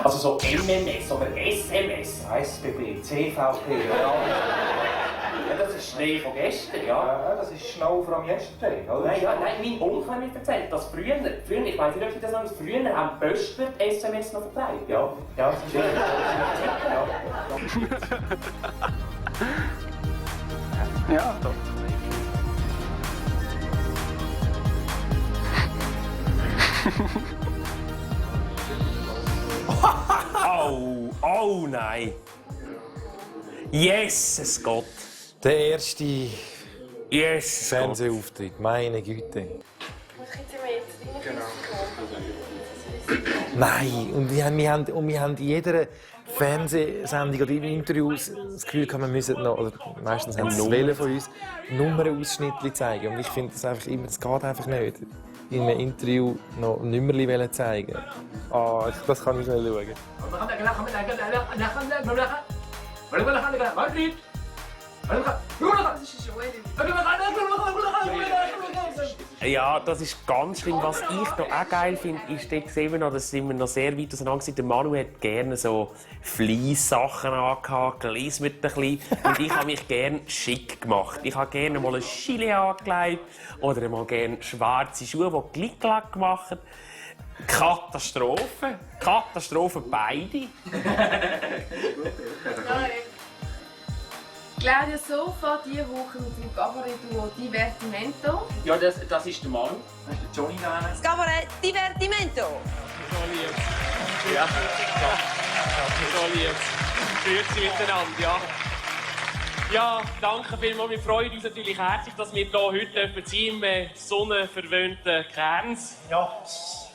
Also so MMS oder SMS. SBB, CVP, ja. Ja, das ist Schnee von gestern, ja. Ja, das ist Snow from yesterday, oder? Nein, mein Onkel hat mir erzählt, dass früher, ich weiss nicht, ob ich das noch früher haben Pöstler die SMS noch verteilt. Ja, das ist ja. Ja, doch. Oh nein! Jesus Gott! Der erste Jesus Fernsehauftritt, meine Güte. Nein, und wir haben in jeder Fernsehsendung oder im Interview das Gefühl, wir müssen noch, oder meistens haben es viele von uns, Nummernausschnitte zeigen. Und ich finde das einfach immer, das geht einfach nicht. In einem Interview noch Nummerli zeigen. Das kann ich schnell schauen. Ja, das ist ganz schlimm. Was ich noch auch geil finde, ist, dort sehen wir noch, das sind wir noch sehr weit auseinander. Der Manu hat gerne so Fleece-Sachen angehabt, gelismet ein bisschen. Und ich habe mich gerne schick gemacht. Ich habe gerne mal ein Gilet angelegt oder mal gerne schwarze Schuhe, die Glick-Glack machen. Katastrophe. Katastrophe beide. Claudia Sofa, diese Woche mit dem Cabaret-Duo Divertimento. Ja, das ist der Mann. Das ist der Johnny da. Das Cabaret Divertimento. Ja, so lieb. Grüezi miteinander, ja. Ja, danke vielmals. Wir freuen uns natürlich herzlich, dass wir hier heute sein im sonnenverwöhnten Kerns. Ja,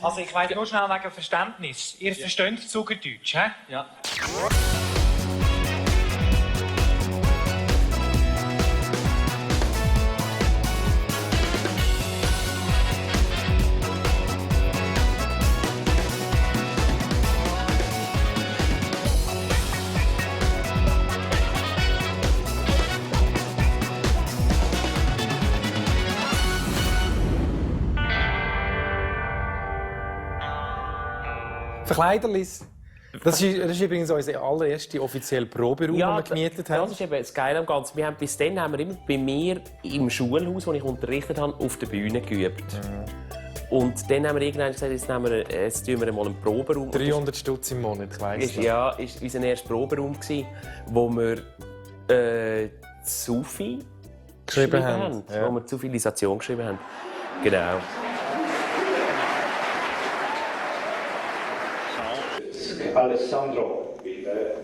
also ich weiss nur schnell wegen Verständnis. Ihr versteht Zuckerdeutsch, hä? Ja. Verkleiderlis. Das ist übrigens unser allererster offizieller Proberaum, den wir gemietet haben. Das ist eben das Geile am Ganzen. Bis dann haben wir immer bei mir im Schulhaus, wo ich unterrichtet habe, auf der Bühne geübt. Und dann haben wir irgendwann gesagt, jetzt tun wir mal einen Proberaum. 300 Stutz im Monat, ich weiss das. Ja, war unser erster Proberaum, wo wir Sufi geschrieben haben. Ja. Wo wir Zivilisation geschrieben haben. Genau. Alessandro, bitte.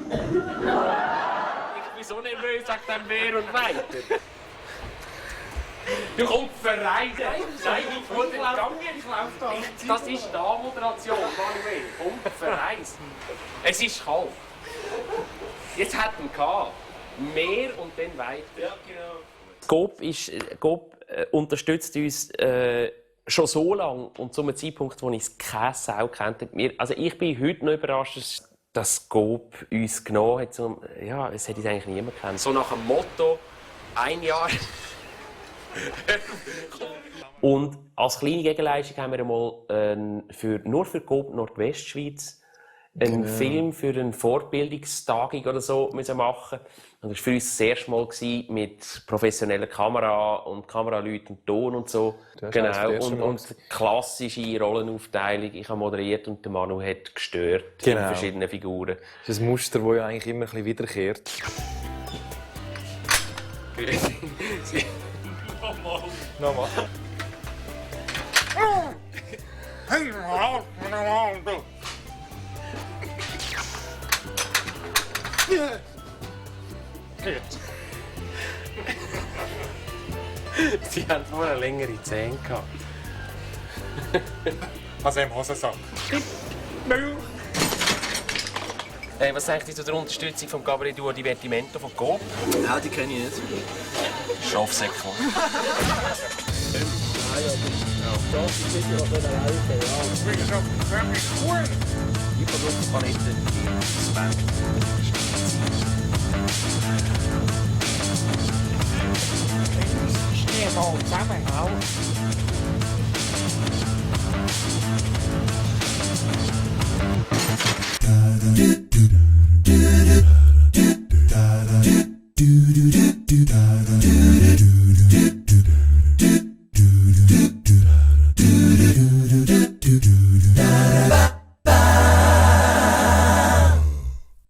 Ich bin so nervös, sagt dann wer und weiter. Du kommst verreisen. Nein, ich wollte nicht gehen. Das ist die Moderation, Manuel. Komm verreisen. Es ist kalt. Jetzt hat man gehabt. Mehr und dann weiter. Ja, genau. GoP unterstützt uns schon so lange und zu einem Zeitpunkt, wo ich es keine Sau kannte. Also ich bin heute noch überrascht, dass GoP uns genommen hat. Ja, es hätte ich eigentlich niemand gekannt. So nach dem Motto, ein Jahr. Und als kleine Gegenleistung haben wir einmal nur für GoP Nordwestschweiz einen Film für eine Fortbildungstagung oder so müssen machen. Und das war für uns das erste Mal mit professioneller Kamera und Kameraleuten und Ton und so. Genau. Und klassische Rollenaufteilung. Ich habe moderiert und der Manu hat gestört in verschiedenen Figuren. Das ist ein Muster, das ja eigentlich immer ein bisschen wiederkehrt. Nochmal. Sie haben vorher eine längere Zähne gehabt. Also im Hosensack. Was sagst du zu der Unterstützung vom Cabaret-Duo Divertimento von GoP? Ja, die kenne ich nicht. Schafsäckchen. Die Produktpalette Schnee mal zusammenhauen.